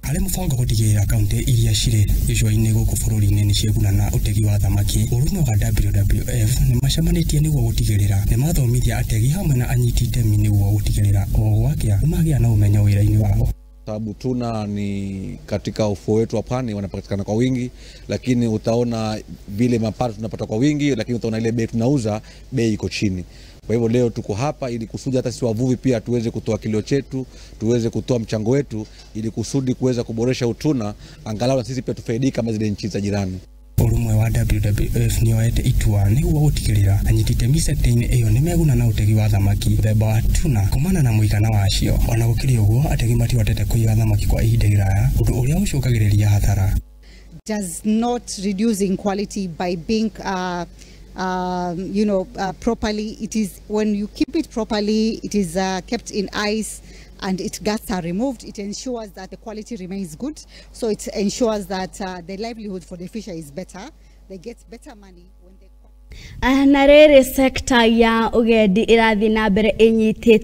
Harĩ mũbango gũtigĩrĩra kaunti iria cirĩ gĩcũa-inĩ gũkũ bũrũri-inĩ nĩ cieguna na ũtegi wa thamaki, ũrũmwe wa WWF nĩ macemanĩtie nĩguo gũtigĩrĩra nĩ mathomithia ategi hamwe na anyiti itemi nĩguo gũtigĩrĩra o gwakĩa nĩ magĩa na ũmenyo wĩra-inĩ wao. Sababu tuna ni katika ufuo wetu wa pwani wanapatikana kwa wingi, lakini utaona vile mapato tunapata kwa wingi, lakini utaona ile bei tunauza bei iko chini. Kwa hivyo leo tuko hapa ili kusudi hata sisi wavuvi pia tuweze kutoa kilio chetu, tuweze kutoa mchango wetu ili kusudi kuweza kuboresha utuna, angalau na sisi pia tufaidike kama zile nchi za jirani. Ũrũmwe wa WWF nĩ oete itua nĩguo gũtigĩrĩra anyiti itemi sekta-inĩ ĩyo nĩ meguna na ũtegi wa thamaki mũthemba wa tuna kumana na mũigana wacio. Ona gũkĩrĩ ũguo, ategi matihotete kũiga thamaki kwa ihinda iraya, ũndũ ũrĩa ũcũngagĩrĩria hathara. Does not reducing quality by being properly. It is when you keep it properly, it is kept in ice and its guts are removed. It ensures that the quality remains good. So it ensures that the livelihood for the fisher is better. They get better money when they Na rĩrĩ, sekta ya ũgendi ĩrathiĩ na mbere ĩnyitĩte